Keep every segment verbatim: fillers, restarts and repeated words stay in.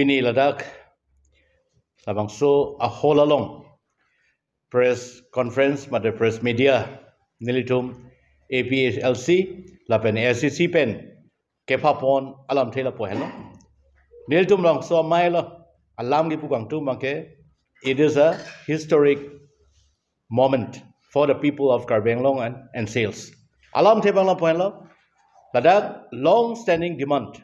Pini ladak labangso a-hall along press conference mate press media nelitum A P H L C lapen A I C C pen kephapon alamthe lapu henlo. Nelitum labangso amei lo, alam kipu kangtum abangke, it is a historic moment for the people of Karbi Anglong and, and Sils. Alamthe abang lapu henlo, ladak long standing demand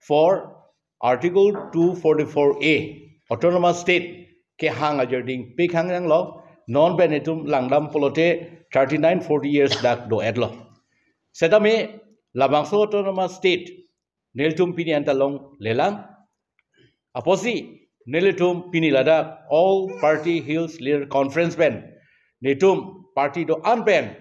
for Article two forty-four A, Autonomous State kehang ajirding pik hang nanglo, non pen itum langdam pulote thirty-nine forty years dak do-etlo. Setame labangso Autonomous State nelitum pini anta longlelang. Apotsi nelitum pini ladak All Party Hills Leader Conference pen, nelitum party do-an pen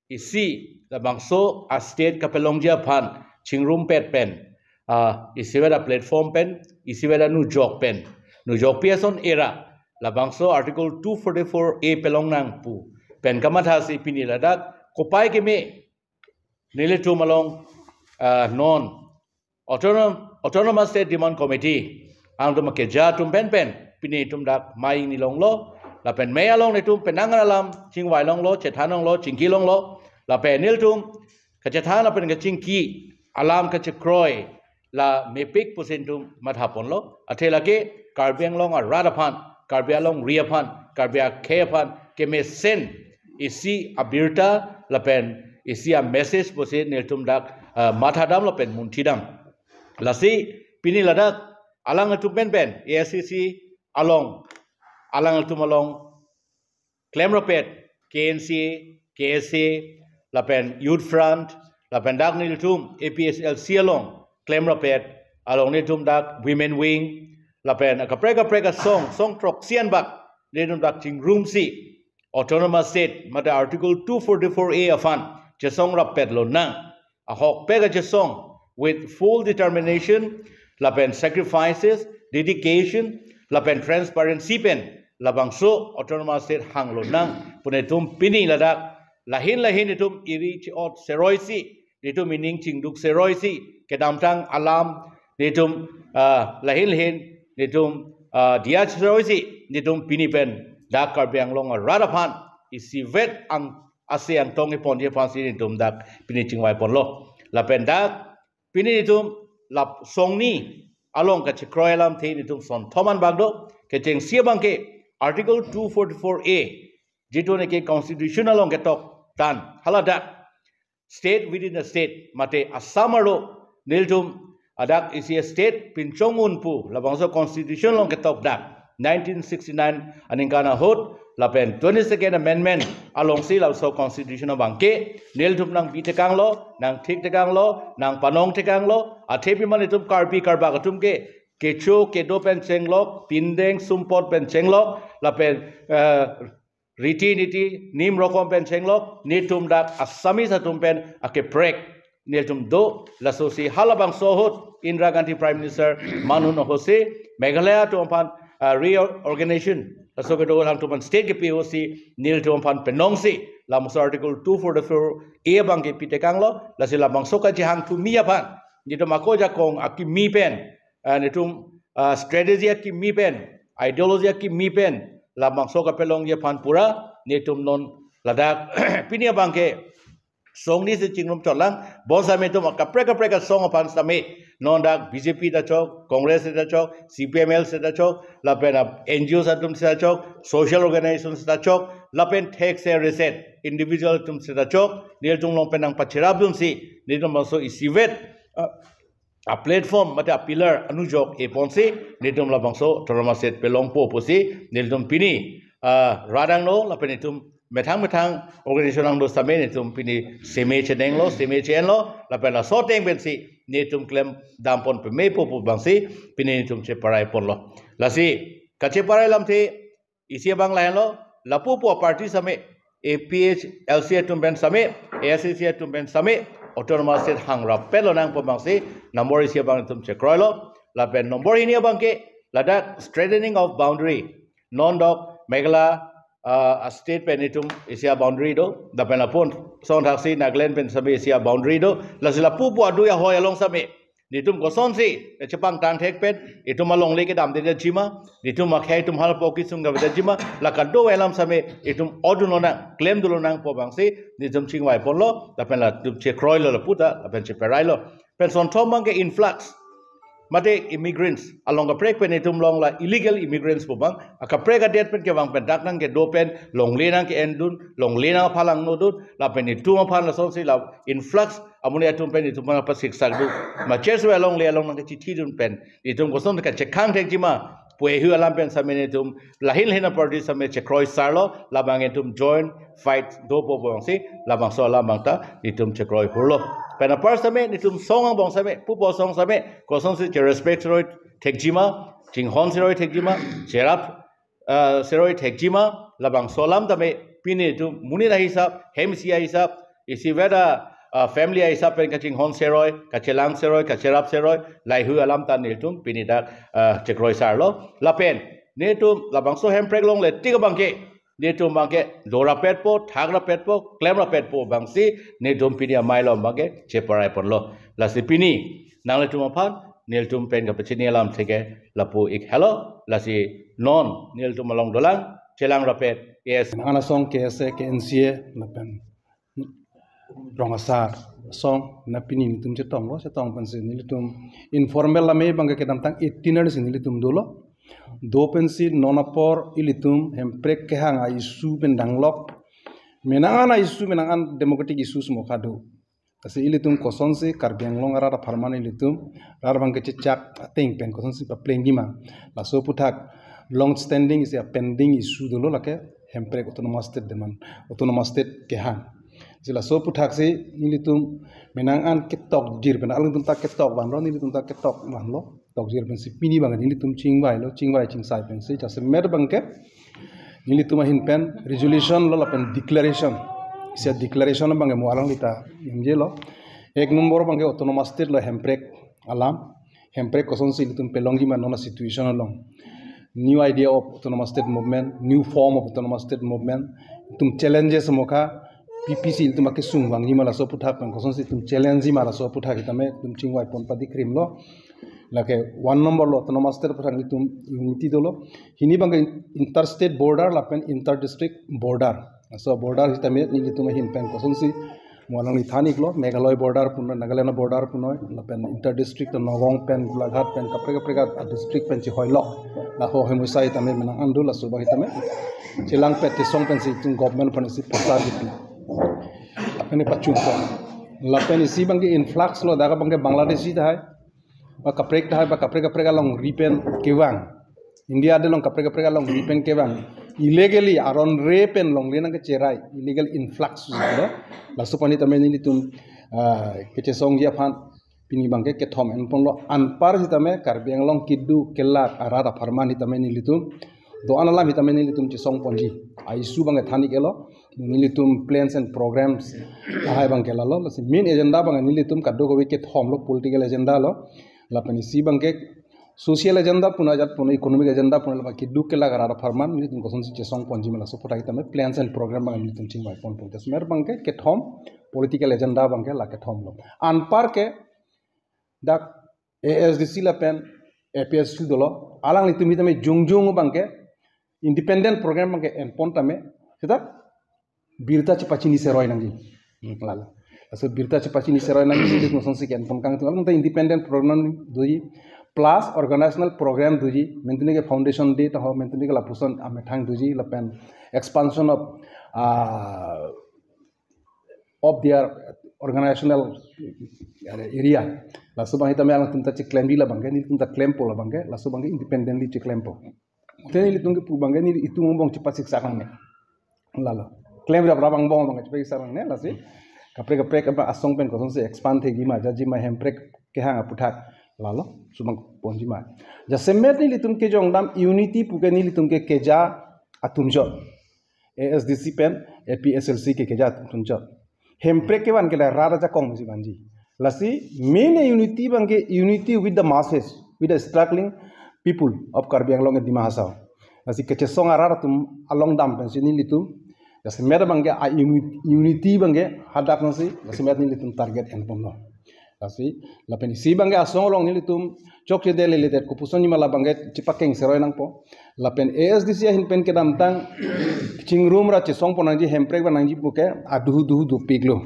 isi labangso a-state kapelongji aphan chingrumpet pen, ah, isivet a-platform pen, isivet anujok pen, nujokpi ason era labangso Article two forty-four A pelong nang pu pen kamathasi pini ladak kopai keme nelitum along, ah, non Autonom-, Autonomous State Demand Committee angtum akeja atum penpen pini itum dak mei ingnilonglo, lapen mei along nelitum penang alam chingvailonglo, chethanlonglo, chingkilonglo, lapen nelitum kachethan lapen kachingki alam kachekroi la mepik pusi nelitum mathaponlo. Athe lake Karbi Anglong arat aphan, Karbi alongri aphan, Karbi akhei aphan kemesen isi abirta lapen isi a-message pusi nelitum dak, ah, mathadam lapen munthidam. Lasi pini ladak alangtum penpen A I C C along, alangtum along klemrapet K N C A, K S A, lapen Youth Front, lapen dak nelitum A P H L C along klemrapet, along nelitum dak Women Wing, lapen kaprek kaprek asong, song throksi anbak nelitum dak chingrumsi Autonomous State mate Article two forty-four A aphan chesongrapet lonang, ahokpet kachesong with full determination lapen sacrifices, dedication lapen transparency pen labangso Autonomous State hanglonang pu nelitum pini ladak lahin lahin itum iri chi-ot seroisi, nelitum ining chingduk seroisi, kedamtang alam nelitum, ah, lahin lahin nelitum, ah, diya seroisi, nelitum pini pen dak Karbi Anglong arat aphan isivet ang ase angtong iponji aphansi nelitum dak pini chingvaiponlo. Lapen dak pini nelitum lap songni along kachekroi alamthe nelitum sonthom anbak do, kechengsi abangke Article two forty-four A, jitu neke Constitution along ketok tan, haladak state within a state, mate Assam arlo nelitum adak isi a-state pinchong un pu labangso Constitution along ketok dak nineteen sixty-nine aningkan ahut lapen twenty-second Amendment alongsi labangso Constitution abangke nelitum nangpitekanglo, nangthiktekanglo, nangpanongtekanglo, athe pima nelitum Karbi Karbak atum ke kecho kedo pen chenglok, pindeng sumpot pen chenglok, lapen, eh, riti niti, niyom rokom pen chenglok, nelitum dak Assamese atum pen akeprek nelitum do, lasosi halabangso ahut Indira Gandhi Prime Minister manun ahutsi Meghalaya atum aphan, ah, reorganization, laso kedo alangtum aphan state kepi ahutsi nelitum aphan penongsi labangso Article two forty-four A abangke pitekanglo, lasi labangso kachehang thumi aphan nelitum ako ajakong akimi pen, ah, nelitum, ah, strategy akimi pen, ideology akimi pen labangso kapelongji aphan pura nelitum non ladak pini abangke songnisi chingrum chotlang, bonsitame itum akaprek kaprek asong aphan sitame, non dak B J P ta chok, Congress ta chok, C P M L ta chok, lapen, ah, N G Os atum ta chok, social organization ta chok, lapen thek se reset individual atum ta chok, nelitum along pen nangpachirapdunsi nelitum labangso isivet, ah, a-platform mate a-pillar anujok eponsi nelitum labangso Autonomous State pelongpo pusi nelitum pini, ah, radangno lapen itum methang methang organization angno sitame nelitum pini seme chenenglo, seme chenlo, lapen laso ateng pensi nelitum klemdampon pemepo pu abangsi pini nelitum cheparaiponlo. Lasi kacheparai alamthe isi abang lahenlo, lapu pu a-party sitame, A P H L C atum pen sitame, A I C C atum pen sitame, Autonomous State hangrapet lonang pu abangsi number isi abang itum chekroilo, lapen number hini abangke ladak strengthening of boundary, non dak Meghalaya, ah, state pen itum isi a-boundary do, lapen lapu asong thaksi Nagaland pen sitame isi a-boundary do, lasi lapu pu adui ahoi along sitame Netum kosonsi chepangtang thek pen itum alongle kedamde jima, netum akhei atum halpo kisung gaveda jima, la kadokave alam same itum odun lonang, klemdun lonang pu abangsi netum chingvai ponlo, lapen latum chekroilo lapu ta, lapen cheperailo. Pen sonthom abangke influx, mate immigrants, along kaprek pen itum long la illegal immigrants pu abang, akaprek adet pen kevang pen dak nangkedo pen longle nangke-endun, longle nangphalang nodun, lapen itum aphan lasonsi la influx, amonit atum pen itum aphan pasiksak dun. Macherso alongle along nangkechithidun pen itum koson kachekhang thek jima pu ehu alam pen same netum lahin lahin aparty same chekroi sarlo, labang itum joint fight dopo pu abangsi, labangso alam abang ta netum chekroi hurlo. Pen apar same netum song angbong same, pupo song same, kosonsi cherespect seroi thek jima, chinghon seroi thek jima, cherap, ah, seroi thek jima, labangso alam tame pini itum monit ahisap, hem isi ahisap, isi veda, ah, family ahisap pen kachinghon seroi, kachelang seroi, kacherap seroi, la ehu alam ta netum pini dak, ah, chekroi sarlo. Lapen netum labangso hemprek longle tik abangke, netum abangke dorapetpo, thakrapetpo, klemrapetpo abangsi netum pini amei along abangke cheperai ponlo. Lasi pini nanglitum aphan nelitum pen kapachini alam theke lapu ik helo, lasi non nelitum along dolang, chelangrapet, yes. Nang asong K S A, K N C A, lapen rong asar asong, na pini netum chetonglo, chetong pensi nelitum informal lamei abangke kedamtang eighteen arni si nelitum dolo. Do pensi non apor ilitum hemprek kehang a-issue pen danglok. Menang an a-issue, menang an democratic issue semokha do. Lasi ilitum kosonsi Karbi Anglong arat apharman ilitum rat abangke chechak ateng pen kosonsi papleng jima, laso aputhak long standing isi a-pending issue dolo, lake hemprek autonomous state demand, autonomous state kehang. Si laso aputhak si nelitum menang an ketokjir pen, alangtum ta ketok vanlo, nelitum ta ketok vanlo, tokjir pensi pini abang nelitum chingvailo, chingvai chingsai pensi jasemet abangke nelitum ahin pen resolution lo lapen declaration. Isi a-declaration abangke mo alangli ta ningje lo. Ek nombor abangke autonomous state lo hemprek alam. Hemprek kosonsi ilitum pelong jima non a-situation along. New idea of autonomous state movement, new form of autonomous state movement. Itum challenges semokha, P P C ilitum akesung vang jima laso aputhak pen kosonsi itum challenge jima laso aputhak sitame itum chingvai pon padikrimlo. Lake one number lo autonomous state aputhak nelitum unity dolo. Hini abangke interstate border lapen inter-district border. So border sitame nelitum ahin pen kosonsi mo alangli than iklo, Meghalaya border punoi, Nagaland border punoi, lapen inter-district Nagaon pen, Golaghat pen, kaprek kaprek a-district pen chehoilok. Laso ahemosai tame menang an do, laso abang sitame chelangpet, chesong pensi itum government aphansi pasar kipi. Lapen pachung pon. Lapen isi abangke influx lo, dak abangke Bangladeshi tahai, ba kaprek tahai, ba kaprek kaprek alongri pen kevang. India adet along kaprek kaprek alongri pen kevang. Illegally aron re pen longle nangkecherai, illegal influx lo. Laso aphan sitame nelitum, ah, kechesongji aphan pini abangke kethom en ponlo. Anpar sitame Karbi Anglong kedo kelak arat apharman sitame nelitum do-an alam sitame nelitum chesong ponji. A-issue abangke than ik-elo, nelitum plans and programs tahai abangke lalo. Lasi main agenda abangke nelitum kadokave kethom lo, political agenda lo. Lapen isi abangke social agenda punoi, ajat punoi, economic agenda punoi, lapen kedo kelak arat apharman nelitum kosonsi chesong ponji ma, laso aputhak sitame plans and program abangke nelitum chingvai ponpo. Jasemet abangke kethom, political agenda abangke la kethom lo. Anpar ke dak A S D C lapen A P H L C dolo, alanglitum sitame jongjong abangke independent program abangke en pon tame, seta birta chepachini seroi nangji. Hmm, lalo. Laso birta chepachini seroi nangji, seta kosonsi ke en pon kangtung, alangtum ta independent program doji, plus organizational program doji, mentuni ke foundation day taho, mentuni ke lapuson amethang doji, lapen expansion of, ah, of their organizational area. Laso abang sitame alangtum ta cheklemji la abangke, nelitum ta klempo la abangke, laso abangke independently cheklempo. Te nelitum kepu abangke, nelitum angbong chepasiksak nangne. Lalo. Klemraprap angbong abangke chepasiksak nangne, lasi. Kaprek kaprek apa asong pen kosonsi expand thekji ma, jaji ma hemprek kehang aputhak. Lalo, laso abang ponji ma. Jasemet nelitum kejongdam unity puke nelitum ke keja atumjot. A S D C pen A P H L C ke keja atumjot. Hemprek kevan ke la rat ajakong si vanji. Lasi main unity abangke unity with the masses, with the struggling people of Karbi Anglong and Dima Hasao. Lasi kechesong arat atum along dam pensi nelitum, jasemet abangke a uni-, unity abangke hadak nangsi, jasemet nelitum target en ponlo. Lasi, lapen isi abangke asong along nelitum chokche dele le det kopuson nima labangke chepakeng seroi nangpo. Lapen A S D C ahin pen kedamtang chingrum ra chesongpon nangji, hemprek ba nangji puke aduhu duhu dopiklo.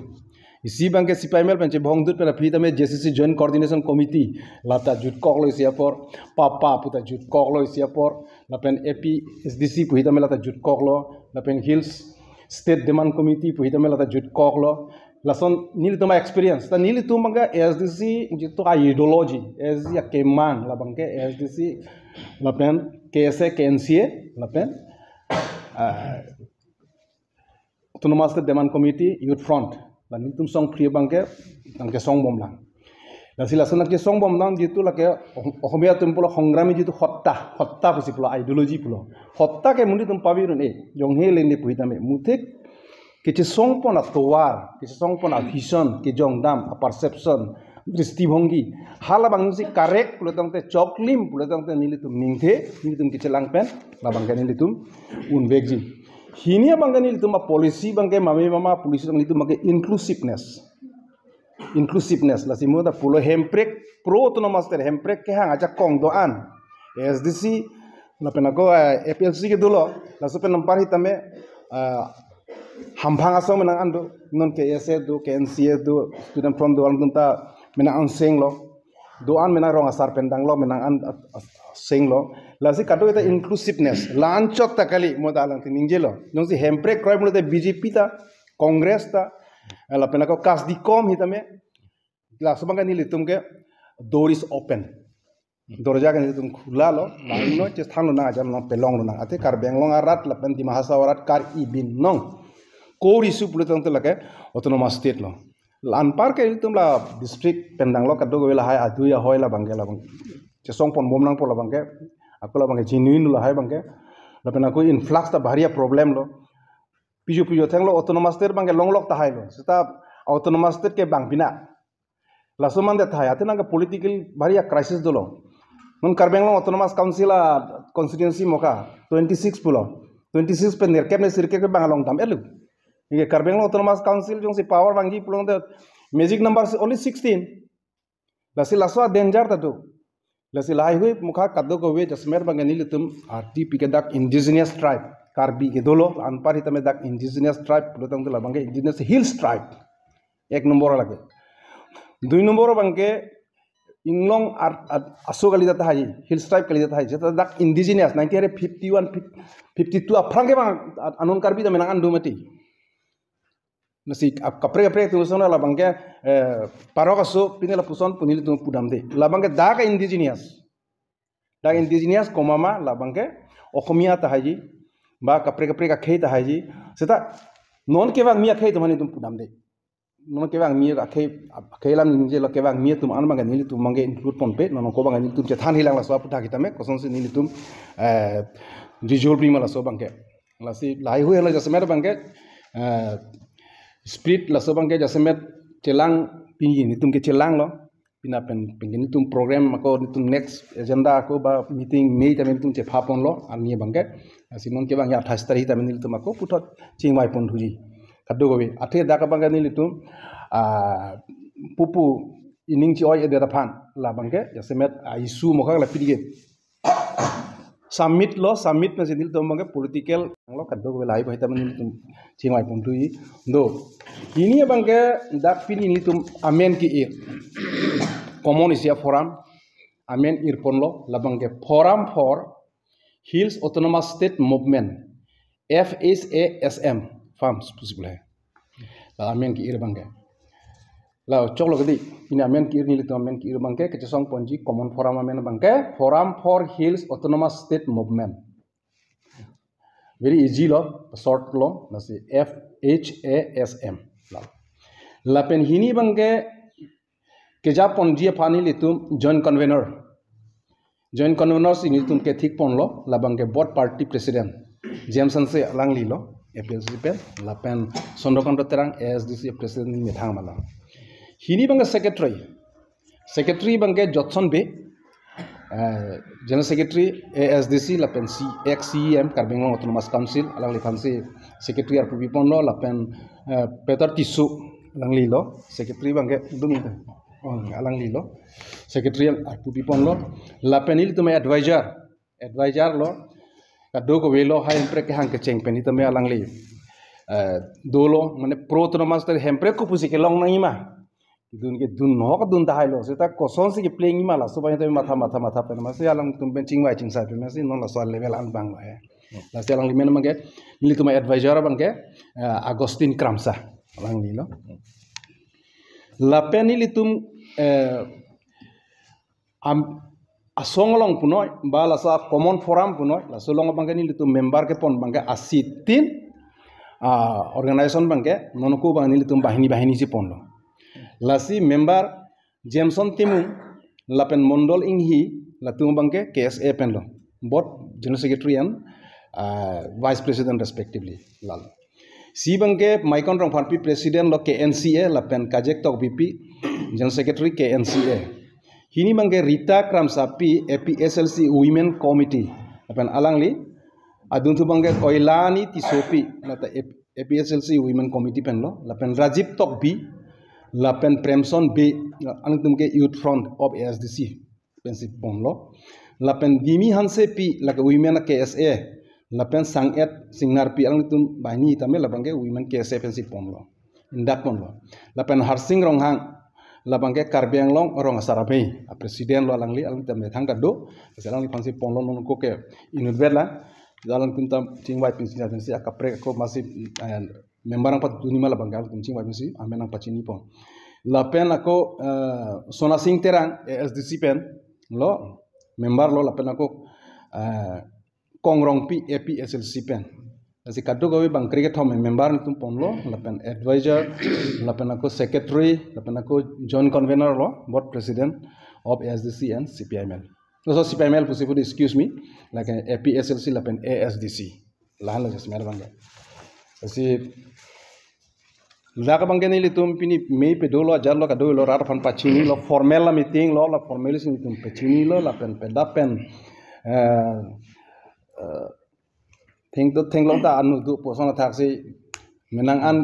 Isi abangke C P I M L pen chebhongdut pen aphi tame J C C Joint Coordination Committee lata jutkoklo isi apor, papa puta jutkoklo isi apor, lapen A P S D C puhi tame lata jutkoklo, lapen Hills State Demand Committee puhi tame lata jutkoklo. Lason nelitum experience. Ta nelitum abangke A S D C jitu ideology, A S D C akemang labangke A S D C lapen K S A, K N C A, lapen, ah, Autonomous State Demand Committee, Youth Front. La nelitum song phri abangke, nangkesongbomlang. Lasi lason nangkesongbomlang jitu lake Ohomia atum pulo hongrami jitu hotta, hotta pusi pulo, ideology pulo. Hotta ke monit atum pavirun e, jonghe lende puhi tame muthik kechesongpon atovar, kechesongpon a-vision, kejongdam, a-perception, dristibhonggi. Halabangsi correct pulo tangte, choklim pulo tangte nelitum ningthe, nelitum kechelang pen labangke nelitum unvekji. Hini abangke nelitum a-policy abangke mame mama policy nelitum abangke inclusiveness. Inclusiveness, lasi mo ta pulo hemprek pro autonomous state, hemprek kehang ajakong do-an. A S D C, lapen ako, eh, A P L C ke dolo, laso pen anpar hi tame, eh, hamphang asong menang an do, non K S A do, K N C A do, Student Front do, alangtum ta menang an senglo. Do-an menang rong asar pen danglo, menang an, a, a, senglo. Lasi kadokave ta inclusiveness, la-anchot ta kali, mo ta alang tiningjelo. Jongsi hemprek kroi pulote B J P ta, Congress ta, eh, lapen ako KASDCOM hi tame, laso abangke nelitum ke door is open. Dorja ke nelitum khulalo, langno, chethanglo nang, ajam nang, pelonglo nang. Ate Karbi Anglong arat, lapen Dima Hasao arat, kar-i binong. Core issue pulo tangte lake autonomous state lo. La anpar ke nelitum la district pen danglo kadokave lahai adui ahoi labangke labang. Chesongponbom nangpo labangke. Ako labangke genuine lahai abangke. Lapen ako influx ta bahari a-problem lo. Piju piju thenglo autonomous state abangke longlok tahai lo. Seta autonomous state ke bang pina. Laso mande tahai, ate nangke political bahari a-crisis dolo. Non Karbi Anglong Autonomous Council a-constituency mokha, twenty-six pulo. Twenty-six pen nerkep ne sirkep ke bang along dam-etlo. Neke Karbi Anglong Autonomous Council jongsi power vangji pulote magic number si only sixteen. Lasi laso a-danger ta do. Lasi lahaihui mokha kadokave jasemet abangke nelitum arti pike dak indigenous tribe. Karbi ke dolo, anpar hi tame dak indigenous tribe, pulo tangte labangke indigenous hills tribe. Ek nombor lake. Dui nombor abangke inglong ar-, ar-, aso kali tahai, hills tribe kali tahai. Jeta dak indigenous, nineteen fifty-one, fifty-two aphrang ke bang, a-, anon Karbi ta menang an do mati. Lasi ap-, kaprek kaprek atum ason labangke, eh, parok aso, pine lapuson pu nelitum pudamde. Labangke dak indigenous. Dak indigenous komat ma labangke Ohomia tahaiji, ba kaprek kaprek akhei tahaiji. Seta non kevangmi akhei atum aphan nelitum pudamde. Non kevangmi akhei, akhei alam ningjelo, kevangmi atum an abangke nelitum abangke include ponpe, non ako abangke nelitum chethan hilang laso aphuthak hi tame, kosonsi nelitum, eh, resolve prima laso abangke. Lasi lahaihui helo jasemet abangke, eh, spirit laso abangke jasemet chelang pini nelitum ke chelanglo. Pina pen, pen nelitum program ako nelitum next agenda ako ba meeting mei tame nelitum chephaponlo arni abangke. Lasi non kevang ya athais tarik tame nelitum ako puthot chingvai ponthuji. Kadokave. Athe dak abangke nelitum, ah, pupu ining chi-oi-edet aphan labangke jasemet a-issue mokha la pini ke submit lo, submit nasi nelitum abangke political lo kadokave lahai bahai tame nelitum chingvai ponthuji do. Hini abangke dak pini nelitum amen ke-ir. Common isi a-forum amen irponlo, labangke Forum for Hills Autonomous State Movement, F H A S M, FHASM pusi pu lahai. La amen ke-ir abangke. La choklo kedi, pini amen ke-ir nelitum amen ke-ir abangke, kechesongponji common forum amen abangke, Forum for Hills Autonomous State Movement. Very easy lo, short lo, lasi F H A S M. La. Lapen hini abangke kejaponji aphan nelitum joint convener. Joint convener si nelitum kethikponlo, labangke both party president James Hanse alanglilo, A P L C pen, lapen Chandrakanta Terang A S D C president methang malang. Hini abangke secretary. Secretary abangke Jotson Bey, eh, General Secretary A S D C lapen C, ex C E M Karbi Anglong Autonomous Council, alangliphansi secretary arpu piponlo, lapen, eh, Peter Tisso alanglilo, secretary abangke dumi ta. Oh, alangli lo. Secretary arpu piponlo. Lapen ilitum advisor. Advisor lo. Kadokave lo, ha Hemprek kehang kecheng pen itame alangli, eh, dolo, mane pro autonomous state Hemprek kopusi kelong nangjima. Dun ke dun, nok dun tahai lo. Seta kosonsi kepleng nangjima, laso abang itame matha, matha, matha pen. Amatsi alangtum pen chingvai chingsai pen amatsi non laso level an vanglo he. Lasi alangli amen abangke, nelitum advisor abangke, eh, Augustine Kramsa. Alangli lo. Lapen nelitum, eh, am, asong along punoi, ba laso common forum punoi, laso along abangke nelitum member kepon abangke asitin, ah, organization abangke, non ako abang nelitum banghini banghini si ponlo. Lasi member Jameson Timung, lapen Mondol Inghi, latum abangke K S A penlo. Both General Secretary and, ah, Vice President respectively. Lalo. Si abangke Maikon Rongpharpi President lo K N C A, lapen Kajek Tokbipi General Secretary K N C A. Hini abangke Rita Kramsapi A P H L C Women Committee. Lapen alangli adunthu abangke Koilani Tissopi, lata A P H L C Women Committee penlo. Lapen Rajib Tokbi, lapen Premson Bey, alangtum ke Youth Front of A S D C pensi ponlo. Lapen Dimi Hansepi, lake women K S A, lapen Sanget Singnarpi, alangtum banghini tame labangke women K S A pensi ponlo. Indak ponlo. Lapen Harsing Ronghang, labangke Karbi Anglong Rong Asar Amei a president lo alangli, alangtum methang kado, lasi alangliphansi ponlo, non ako ke inutvet lang. Alangtum ta chingvai pinsi, pinsi akaprek ako amatsi, eh, member nangpatuni ma labangke alangtum chingvai pinsi amen nangpachini pon. Lapen ako, eh, Sona Sing Terang A S D C pen lo, member lo, lapen ako, eh, Kong Rongpi A P H L C pen. Lasi kadokave bang krekethom member nelitum ponlo, lapen advisor, lapen ako secretary, lapen ako joint convener lo, board president of A S D C and C P I M L. So C P I M L pusi pudi, excuse me, like A P H L C lapen A S D C. Lahan lo just mer bang. Lasi dak abangke nelitum pini mei pedolo, ajat lo, kado lo, rat aphan pachinilo, formal la meeting lo, la formal si nelitum pachinilo, lapen pedap pen, eh, eh, thengto thenglong ta anu do puson athaksi menang an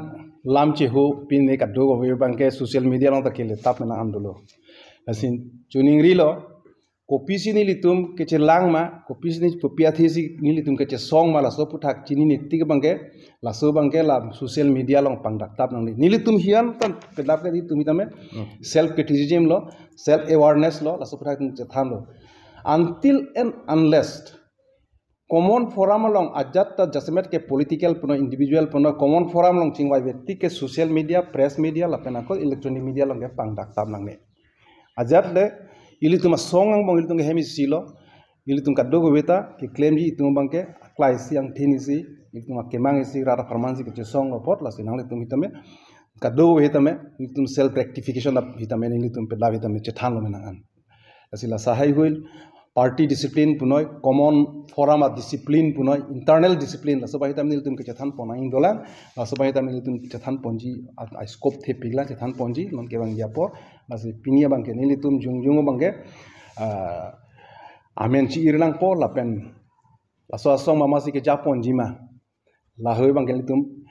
lam cheho, pini kadokave abangke social media along ta keletap menang an dolo. Lasi choningrilo, kopisi nelitum kechelang ma, kopisi ni, kopi athesi nelitum kechesong ma, laso aphuthak chinine tik abangke, laso abangke la social media along pangdaktap nangne. Nelitum hian tan kedap ke nelitum itame, hmm, self criticism lo, self awareness lo, laso aphuthak nelitum chethanlo. Until and unless common forum along ajat ta jasemet ke political punoi, individual punoi, common forum along chingvaive tik ke social media, press media, lapen ako electronic media along ke pangdaktap nangne. Ajat le ilitum asong angbong ilitum ke hem isi lo, ilitum kadokave ta keklemji itum abangke aklai isi, angthin isi, ilitum akemang isi, rat apharman si kechesonglo apot, lasi nanglitum hitame, kadokave hitame, ilitum self rectification ap hitame, ilitum pedap hitame chethanlo menang an. Lasi la sahai huil, party discipline punoi, common forum a discipline punoi, internal discipline, laso abang hitame nelitum kechethan pon nangji dolang, laso abang hitame nelitum chethan ponji, a, a scope thepiklang chethan ponji, non kevangji apor, lasi pini abangke nelitum jongjong abangke, ah, amen chi-ir nangpo, lapen laso asong ma amatsi keja ponji ma. Lahei abangke nelitum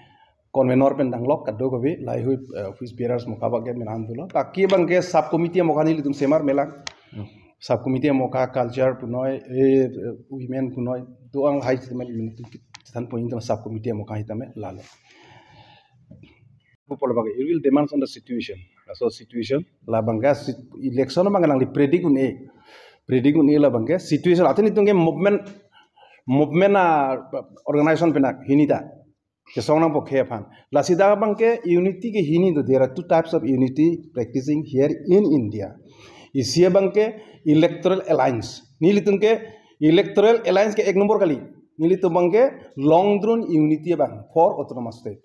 convener pen danglok kadokave, lahei, eh, office bearers mokha abangke menang dolo. Baki abangke sub committee mokha nelitum semar melang. Hmm. Sub committee mokha culture punoi, eh, women punoi, do-an lahei sitame nelitum chethan ponji tame sub committee mokha hitame lalo. Polo abangke, it will depends on the situation. Laso situation, labangke sit-, election abangke nangli predict un-e. Predict un-e labangke situation, athe nelitum ke movement, movement a organization pen ak hini ta. Chesong nangpo khei aphan. Lasi dak abangke unity ke hini do. There are two types of unity practicing here in India. Isi abangke electoral alliance. Nelitum ke electoral alliance ke ek number kali. Nelitum abangke long drawn unity abang for autonomous state.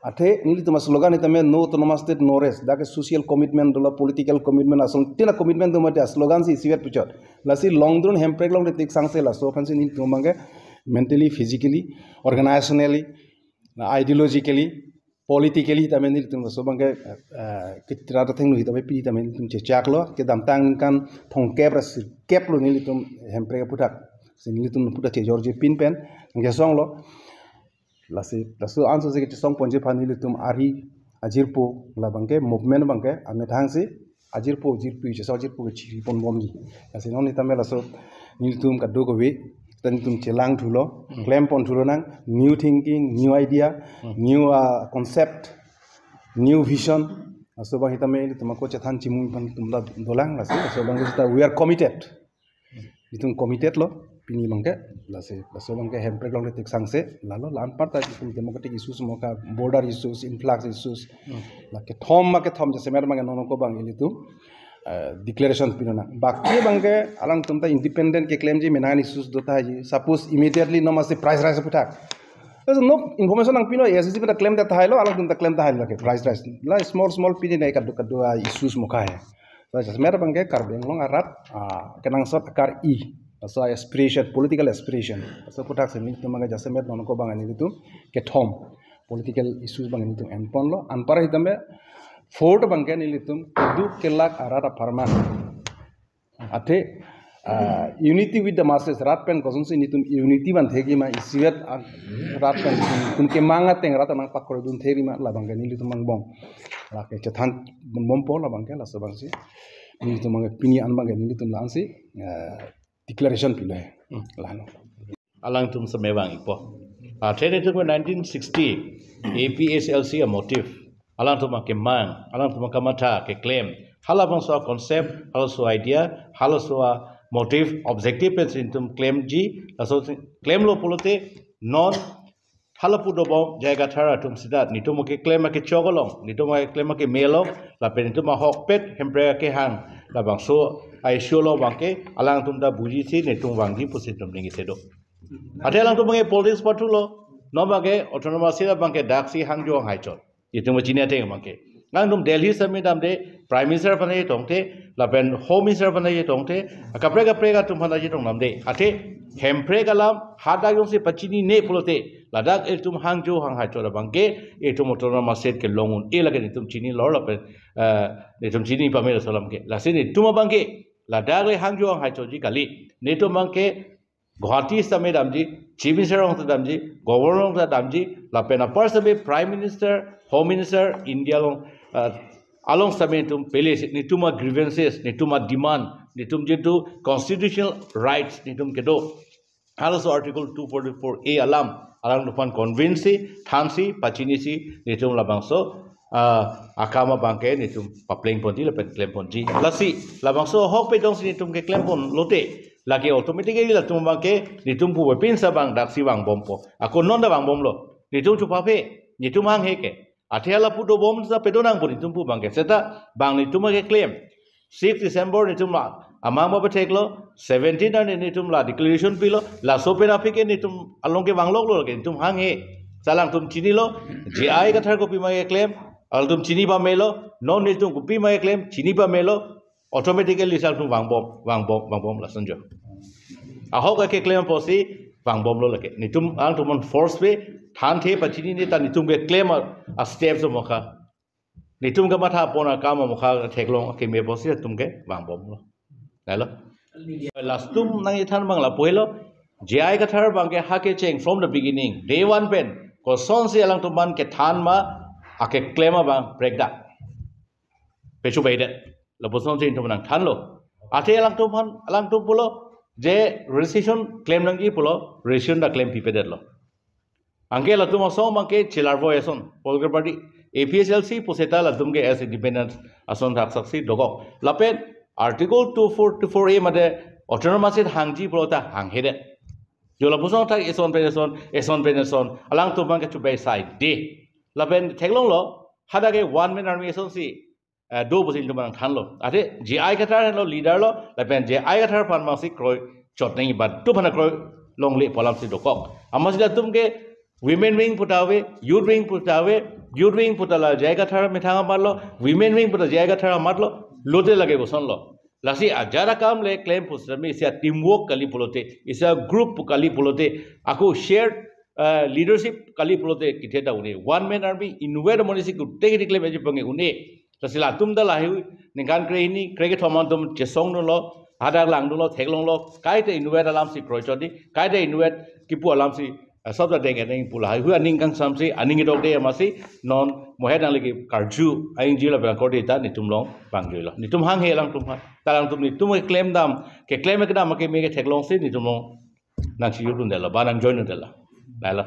Athe nelitum a slogan hitame no autonomous state, no rest. Dak ke social commitment dolo, political commitment, asong tina commitment do mate a slogan si isivet puchot. Lasi long drawn Hemprek longri tik sangse laso aphansi nelitum abangke mentally, physically, organizationally, ideologically, politically tame nelitum laso abangke, eh, kitra ta thenglo hitame pini tame nelitum chechaklo, kedamtang ningkan thomkep ra sirkep lo nelitum Hemprek aphuthak. Si nelitum aphuthak chejorji pin pen, nangkesonglo. Lasi, laso anso si kechesong ponji aphan nelitum ari ajirpo labangke, movement abangke, amethang si, ajirpo jirpi, chesa ajirpo kechiri ponbomji. Lasi non sitame laso nelitum kadokave ta nelitum chelang thulo, klem pon thulo nang, new thinking, new idea, new uh, concept, new vision. Laso abang sitame nelitum ako chethan chimung pen tum ta dolang, lasi laso abang sita we are committed. Nelitum committed lo, pini abangke, lasi laso abangke Hemprek along teksang se, lalo la-anpar ta nelitum democratic issues moka, border issues, influx issues, la kethom ma kethom jasemet abangke non ako abang nelitum uh, declaration pino nang. Baki abangke alangtum ta independent keklemji menang issues do tahai ji. Suppose immediately non masi price rise aputhak. There's no information nangpino, A I C C pen ta klem ta tahai lo, alangtum ta klem tahai lo ke price rise. La small small pini nai kadu kadu ah, issues moka he. So jasemet abangke Karbi Anglong arat ah, kenangsot akar-i. So aspiration, political aspiration. So aputhak si nelitum abangke jasemet non ako abang nelitum kethom political issues abang nelitum enponlo. Anpar sitame fourth abangke nelitum keduk kelak arat apharman. Athe uh, unity with the masses, rat pen kosonsi nelitum unity vanthekji ma, isivet ah, rat pen nelitum kemang ateng rat anang pakroidunthekji ma, labangke nelitum angbong. Lake chethan bompo labangke, laso abangsi nelitum abangke pini an abangke nelitum la-ansi uh, declaration pilo he. Hmm. Lano. Alangtum seme vang-ikpo. Athe nelitum nineteen sixty A P H L C a-motive, alangtum akemang, alangtum akamatha keklem, halabangso a-concept, halaso idea, halaso a-motive, objective pen si nelitum klemji, laso klemlo pulote non halapu dobom J I Kathar atum sita nelitum keklem akechok along, nelitum keklem akeme along, lapen nelitum ahokpet Hemprek akehang, labangso a-issue along abangke alangtum ta bujisi nelitum vangji pusi nelitum ningje thedo. Athe alangtum abangke politics pathulo, non abangke autonomous state abangke daksi hangjo hanghai chot. Itum chini ateng abangke. Alangtum Delhi sitame damde, Prime Minister aphan ta chetongthe, lapen Home Minister aphan ta chetongthe, kaprek kaprek atum aphan ta chetong damde. Athe Hemprek alam hadak jongsi pachinine pulote, ladak itum hangjo hanghai chot abangke, itum autonomous state kelong un-e lake nelitum chinilo lapen, eh, nelitum chini pame laso alam ke. Lasi nelitum abangke, ladak le hangjo hanghai chotji kali. Nelitum abangke Guwahati sitame damji, Chief Minister along ta damji, Governor along ta damji, lapen apar sitame Prime Minister, Home Minister, India along, uh, along sitame nelitum pele si, nelitum a-grievances, nelitum a-demand, nelitum jitu constitutional rights, nelitum kedo. Halaso Article two forty-four A alam, alangtum aphan convince si, thansi, pachinisi, nelitum labangso, ah, akam abangke nelitum papleng ponji lapen klem ponji. Lasi, labangso ahokpet jongsi nelitum keklem pon lote, lake automatically latum abangke nelitum pu bepin sa abang daksi vangbompo. Ako non ta vangbomlo. Nelitum chupaphe, nelitum hanghe ke. Athe halapu dobom sa pado nangpo nelitum pu abangke. Seta bang nelitum keklem. Six December nelitum la amang ba patheklo, seventeen arni nelitum la declaration pilo, laso pen aphi ke nelitum along ke vangloklo ke nelitum hanghe. Sa alangtum chinilo, J I Kathar kopima keklem, alangtum chini pamelo, non nelitum kopima keklem, chini pamelo, automatically sa alangtum vangbom, vangbom, vangbom lason jo. Ahok akeklem apotsi vangbomlo lake. Nelitum alangtum aphan force pe, thanthe pachinine ta nelitum keklem a, a-steps mokha. Nelitum kamatha pon akam amokha theklong akeme apotsi atum ke vangbomlo. Lalo. Last tum nangchethan abang lapu helo. J I Kathar abangke ha kecheng from the beginning, day one pen, kosonsi alangtum aphan kethan ma, akeklem abang prekdak. Pechu baidet. Lapusonsi nelitum nangthanlo. Athe alangtum aphan, alangtum pulo, je registration klem nangji pulo, registration ta klem pipedetlo. Anke latum asong abangke chelarvo ason, political party, A P H L C puseta latum ke as independent ason thaksaksi dokok. Lapen Article two forty-four A mate autonomous state hangji pulo ta hanghedet. Jo lapuson thak eson pen eson, eson pen eson, alangtum abangke chubai sai de. Lapen theklonglo, hadak ke one man army asonsi, eh, do pusi nelitum nangthanlo. Athe J I Kathar henlo leader lo, lapen J I Kathar aphan masi kroi chot nangji ba, tu aphan kroi longle pu alamsi dokok. Amatsi latum ke women wing puta ave, youth wing puta ave, youth wing puta la J I Kathar methang amatlo, women wing puta J I Kathar amatlo, lote lake kosonlo. Lasi ajat akam le klem pusitame isi a-teamwork kali pulote, isi a-group kali pulote, ako shared, eh, leadership kali pulote kethe ta un-e. One man army, inutvet amonitsi kute kete klem eji pange un-e. Lasi latum ta lahei ningkan krehini, krekethom atum chesongdunlo, hadak langdunlo, theklonglo, kaita inutvet alamsi kroi chot di, kaita inutvet kipu alamsi Asap ta deng edeng pu lahai hu aning kangsamsi, aning idok de amasi, non mohet nangli karju, aing jilo bang korte ta netum along pangjuilo. Netum hanghe alangtum ha. Ta alangtum netum keklem dam, keklem kedam akeme ketheklongsi netum along nangsi yudun detlo, ba nang join detlo. Lahelo.